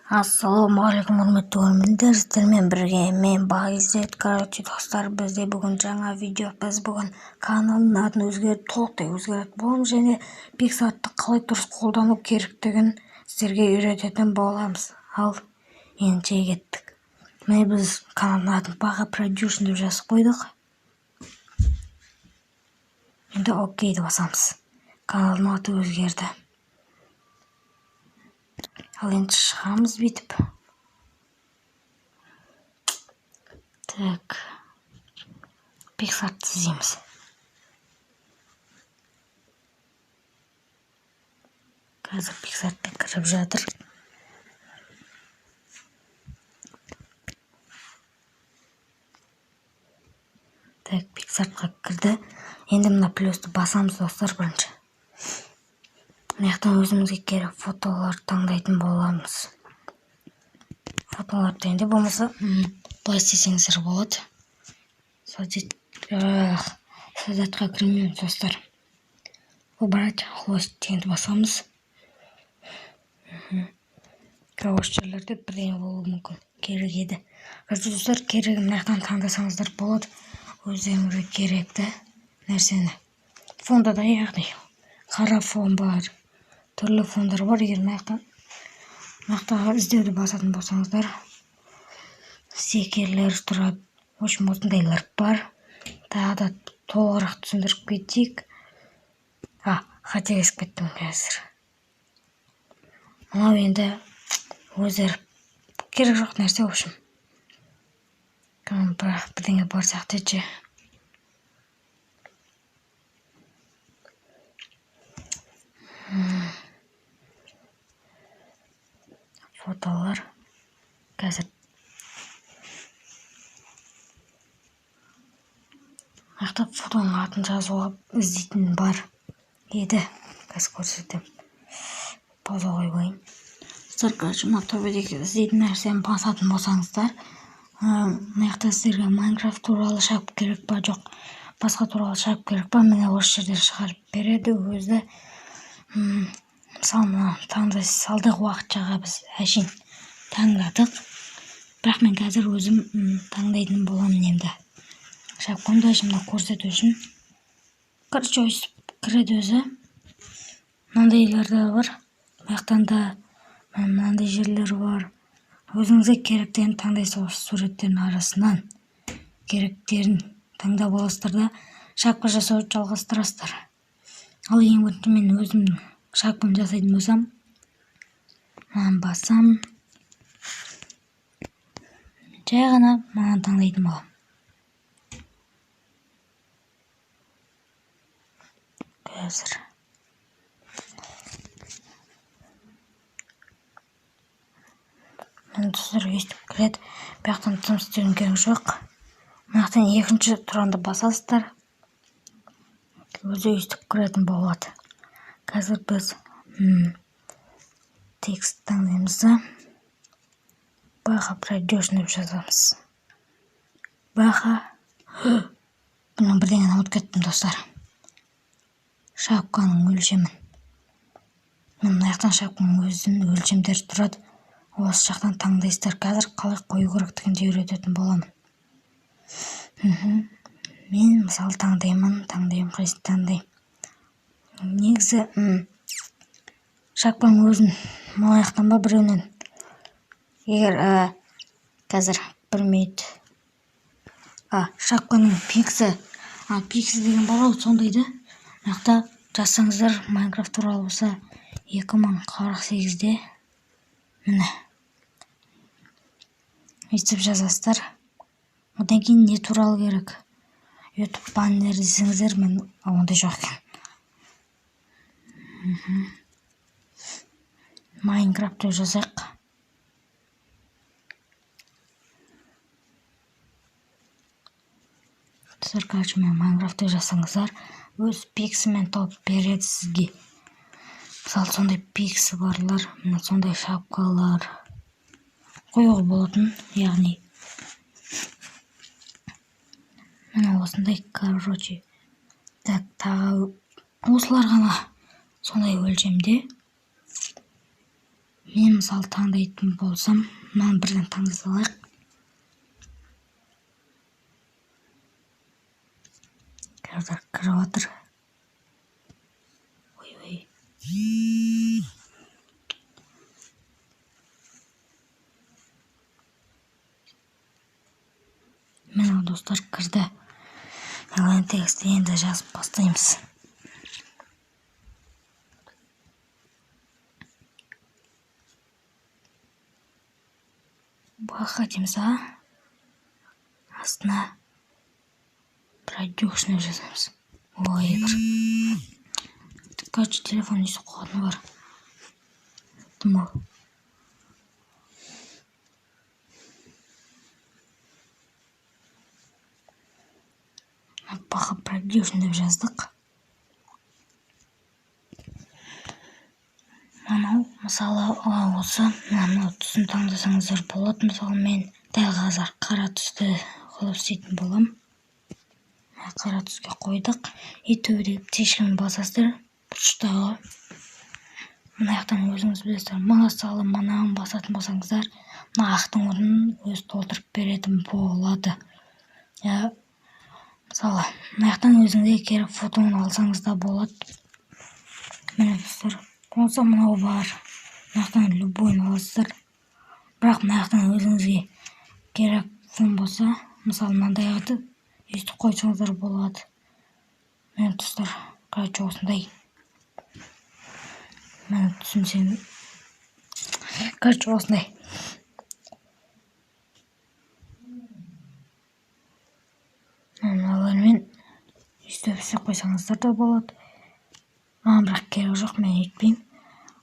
Ассалаумағалейкум, құрметті көрермендер, сіздермен бірге мен Бағизет. Короче, достар, бізде бүгін жаңа видео. Біз бүгін каналдың атын өзгертіп, толықтай өзгертетін боламыз және PicsArt-ты қалай дұрыс қолдану керектігін сіздерге үйрететін боламыз. Ал ендеше кеттік. Міне, біз каналдың атын Баға Продюшн деп жазып қойдық. Енді окейді басамыз. Каналдың аты өзгерді. Ал енді шығамыз бүйтіп. Так, PicsArt іздейміз. Қазір PicsArt-қа кіріп жатыр. Так, PicsArt-қа кірді. Енді мына плюсті басамыз, достар, бірінші. Мына жақтан өзімізге керек фотоларды таңдайтын боламыз. Фотоларды енді болмаса былай істесеңіздер болады. Создатьқа кірмейміз, достар. Выбрать хвост дегенді басамыз. Осы жерлерде бірдеңе болуы мүмкін, керек еді. Короче, достар, керегін мына жақтан таңдасаңыздар болады, өздеріңізге керекті нәрсені. Фонда да, яғни қара фон бар, түрлі фондар бар. Егер мына жақтан, мына жақтағы іздеуді басатын болсаңыздар, стикерлер тұрады. В общем, осындайлар бар. Тағы да толығырақ түсіндіріп кетейік. Қателесіп кеттім қазір. Мынау енді өздері керек жоқ нәрсе, в общем. Бірақ бірдеңе бар сияқты ше. Фотолар қазір. Мына жақта фотоның атын жазуға іздейтін бар еді. Қазір көрсетемін. Пауза қойып алайын. Достар, короче, мына төбедегі іздейтін нәрсені басатын болсаңыздар, мына жақта сіздерге Майнкрафт туралы шап керек па, жоқ, басқа туралы шап керек па, міне осы жерде шығарып береді өзі. Мысалы, мына таңдай салдық, уақытшаға біз әшейін таңдадық. Бірақ мен қазір өзім таңдайтын боламын енді. Шапканы даже мына көрсету үшін. Короче, өйстіп кіреді өзі. Мынандайлар да бар. Мына жақтан да мынандай жерлер бар. Өзіңізге керектерін таңдайсыз осы суреттердің арасынан. Керектерін таңдап аласыздар да шапка жасауды жалғастырасыздар. Ал ең бірінші мен өзім шапканы жасайтын болсам, мынаны басам. Жай ғана мынаны таңдайтын боламын. Қазір. Міне, достар, өйстіп кіреді. Бұл жақтан тым істеудің керегі жоқ. Мына жақтан екінші тұранды басасыздар. Өзі өйстіп кіретін болады. Қазір біз текст таңдаймыз да Баға Продюшн деп жазамыз. Баға. Бұның бірдеңені ұмытып кеттім, достар. Шапканың өлшемін. Мына жақтан шапканың өзінің өлшемдері тұрады. Осы жақтан таңдайсыздар. Қазір қалай қою керектігін де үйрететін боламын. Мен мысалы таңдаймын, таңдаймын, қайсысын таңдаймын. Негізі, шапканың өзін мына жақтан ба біреуінен. Егер, қазір бір минут. Шапканың пиксі, пиксі деген бар ғой, сондай да. Мына жақта жазсаңыздар, Майнкрафт туралы болса, екі мың қырық сегізде, міне, өйтіп жазасыздар. Одан кейін не туралы керек? YouTube баннер десеңіздер, мен ондай жоқ екен. Майнкрафт деп жазайық. Достар, короче, мен Майнкрафт деп жазсаңыздар, өз пиксімен тауып береді сізге. Мысалы, сондай пиксі барлар, міне сондай шапкалар қоюға болатын, яғни міне осындай, короче. Так, тағы осылар ғана сондай өлшемде. Мен мысалы таңдайтын болсам, мынаны бірден таңдай салайық. Қазір кіріп жатыр. Ой-ой. Міне достар кірді. Онлайн текстті енді жазып бастаймыз. Баха дейміз, а? Астына продюкшн жазамыз. Ой, бір. Короче, телефон өйстіп қойғаны бар. Дымау. Баха продюкшн деп жаздық. Мынау, мысалы, осы мынау түсін таңдасаңыздар болады. Мысалы, мен дәл қазір қара түсті қылып істейтін боламын. Қара түске қойдық. И төбедегі птичканы басасыздар. Бұрыштағы. Мына жақтан өзіңіз білесіздер. Мысалы, мынаны басатын болсаңыздар, мына ақтың орнын өзі толтырып беретін болады. Мысалы, мына жақтан өзіңізге керек фотоны алсаңыз да болады. Міне достар, болса мынау бар. Мына жақтан любойын аласыздар. Бірақ мына жақтан өзіңізге керек фон болса, мысалы, мынандайды өйстіп қойсаңыздар болады. Міне достар, короче, осындай. Міне түсінсең, короче, осындай. Мыналармен өйстіп істеп қойсаңыздар да болады. Маған бірақ керек жоқ, мен өйтпеймін.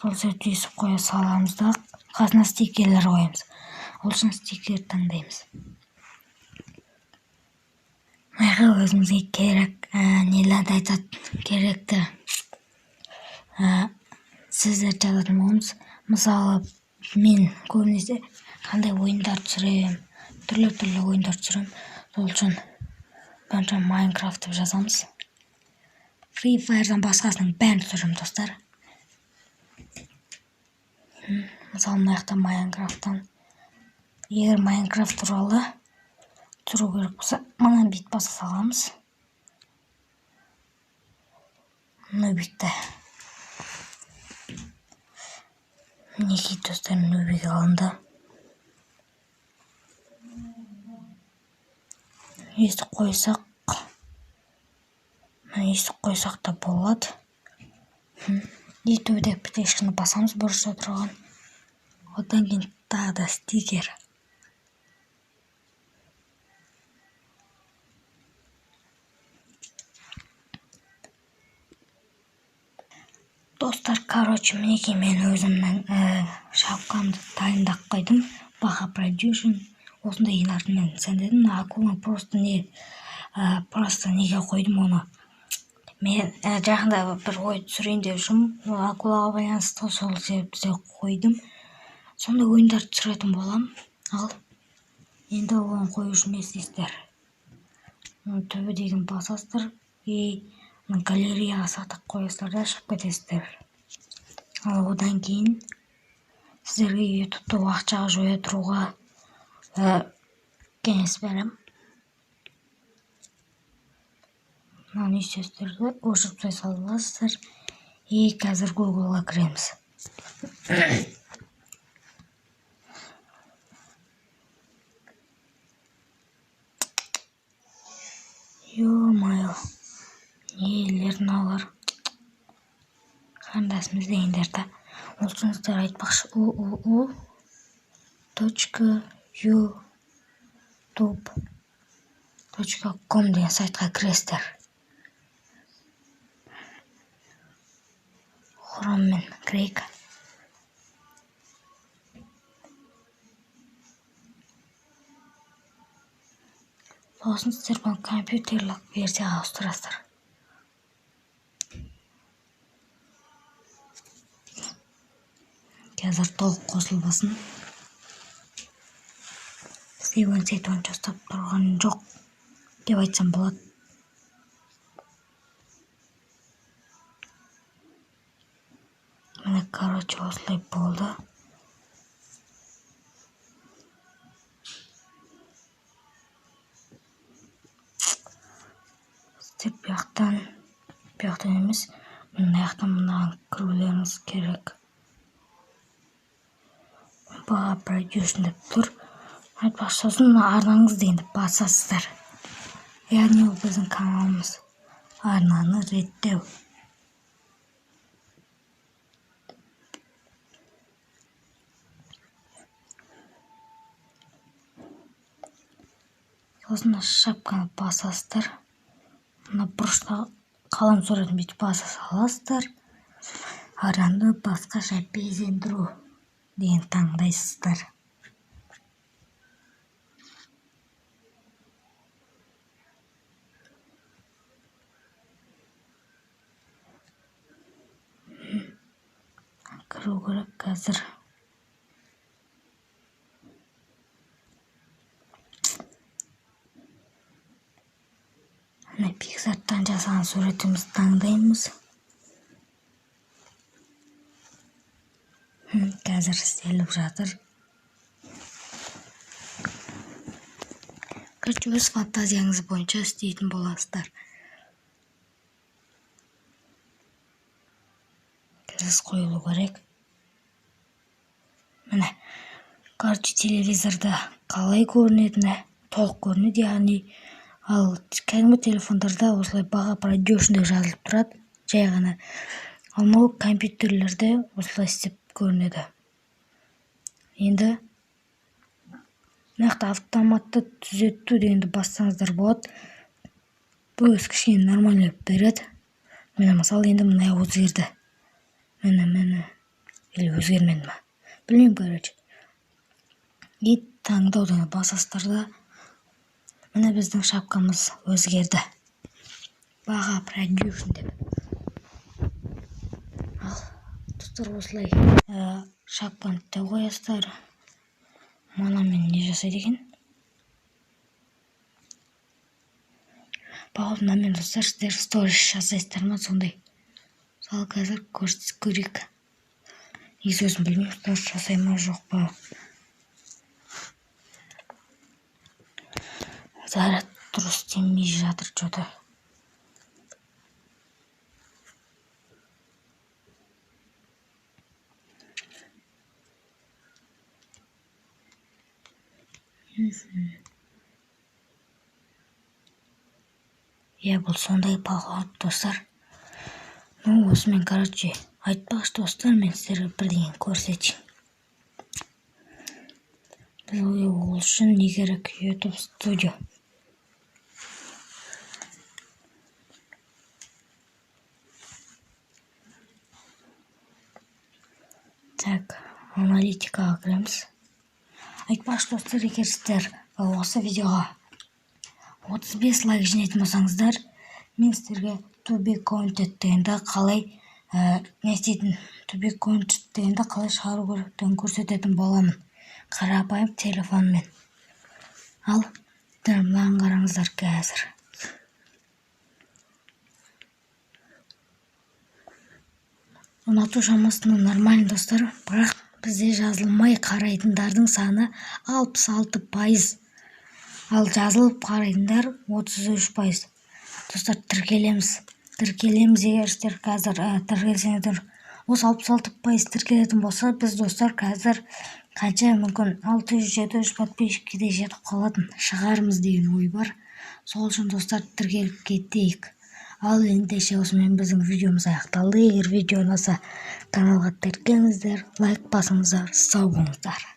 Сол себепті өйстіп қоя саламыз да, қасына стикерлер қоямыз. Ол үшін стикер таңдаймыз. Мына өзімізге керек, нелерді айтады, керекті, сөздер жазатын боламыз. Мысалы, мен көбінесе қандай ойындар түсіремін, түрлі-түрлі ойындар түсіремін. Сол үшін бірінші Майнкрафт деп жазамыз. Free Fire'дан басқасының бәрін түсіремін, достар. Мысалы, мына жақта Майнкрафттан, егер Майнкрафт туралы түсіру керек болса, мынаны бүйтіп баса саламыз. Мына бүйтті. Мінекей достар, нөбеге алынды. Өйстіп қойсақ, мына өйстіп қойсақ та болады. И төбедегі птичканы басамыз бұрышта тұрған. Одан кейін тағы да стикер. Достар, короче, мінекей мен өзімнің шапкамды дайындап қойдым. Баха продюшн. Осындай елдерді мен сәндедім. Мына акуланы просто не, просто неге қойдым оны. Мен жақында бір ой түсірейін деп жүрмін. Ол акулаға байланысты, сол себепті қойдым. Сондай ойындар түсіретін боламын. Ал енді оны қою үшін не істейсіздер? Оны төбедегіні басасыздар и галереяға сақтап қоясыздар да шығып кетесіздер. Ал одан кейін сіздерге ютубты уақытша жоя тұруға кеңес беремін. Мынаны істейсіздер де өшіріп тастай саласыздар. И қазір Гуглға кіреміз. Ё-моё, нелер мыналар? Қарындасым іздегендер да. Ол үшін сіздер айтпақшы, у у у точка ютуб точка ком деген сайтқа кіресіздер. Хроммен кірейік. Сосын сіздер бұны компьютерлік версияға ауыстырасыздар. Қазір толық қосылмасын. Бізде он онша ұстап тұрған жоқ деп айтсам болады. Міне, короче, осылай болды. Сіздер бұяқтан емес, мына жақтан мынаған кірулеріңіз керек. Баға продюшн деп тұр. Айтпақшы, сосын мына арнаңыз дегенді басасыздар. Яғни ол біздің каналымыз. Арнаны реттеу. Сосын мына шапканы басасыздар. Мына бұрышта қалам суретін бүйтіп баса саласыздар. Арнаны басқаша безендіру деген таңдайсыздар. Кіру керек қазір. Мына PicsArt-тан жасаған суретімізді таңдаймыз. Қазір істеліп жатыр. Короче, өз фантазияңыз бойынша істейтін боласыздар. Қазір қойылу керек. Міне, короче, телевизорда қалай көрінетіні толық көрінеді, яғни ал кәдімгі телефондарда осылай баға продюшн деп жазылып тұрады, жай ғана. Ал мынау компьютерлерде осылай істеп көрінеді. Енді мына жақта автоматты түзету дегенді бассаңыздар болады. Бұл өз кішкене нормально береді. Міне, мысалы, енді мына өзгерді. Міне, или өзгермеді ма? Білмеймін, короче. И таңдау дегенді басасыздар да, міне біздің шапкамыз өзгерді. Баға продюшн деп. Ал, достар, осылай шапканы да қоясыздар. Мынамен не жасайды екен? Баға мынамен, достар, сіздер сторис жасайсыздар ма сондай? Мысалы, қазір көрейік. Негізі өзім білмеймін, сторис жасай ма, жоқ па. Заряд дұрыс істемей жатыр чё-то. Иә, бұл сондай поход, достар. Ну, осымен, короче, айтпақшы, достар, мен сіздерге бірдеңе көрсетейін. Бізге ол үшін не керек? YouTube Studio. Так, аналитикаға кіреміз. Айтпақшы, достар, егер сіздер осы видеоға 35 лайк жинайтын болсаңыздар, мен сіздерге To Be Content дегенді қалай, не істейтін, To Be Content дегенді қалай шығару керектігін көрсететін боламын. Қарапайым телефонмен. Ал, мынаны қараңыздар қазір. Ұнату шамасында нормально, достар, бірақ бізде жазылмай қарайтындардың саны 66%. Ал жазылып қарайтындар 33%. Достар, тіркелеміз. Тіркелеміз, егер сіздер қазір тіркелсеңіздер, осы 66% тіркелетін болса, біз, достар, қазір қанша мүмкін 600-700 подписчикке де жетіп қалатын шығармыз деген ой бар. Сол үшін, достар, тіркеліп кетейік. Ал ендеше осымен біздің видеомыз аяқталды. Егер видео ұнаса, каналға тіркеліңіздер, лайк басыңыздар, сау болыңыздар.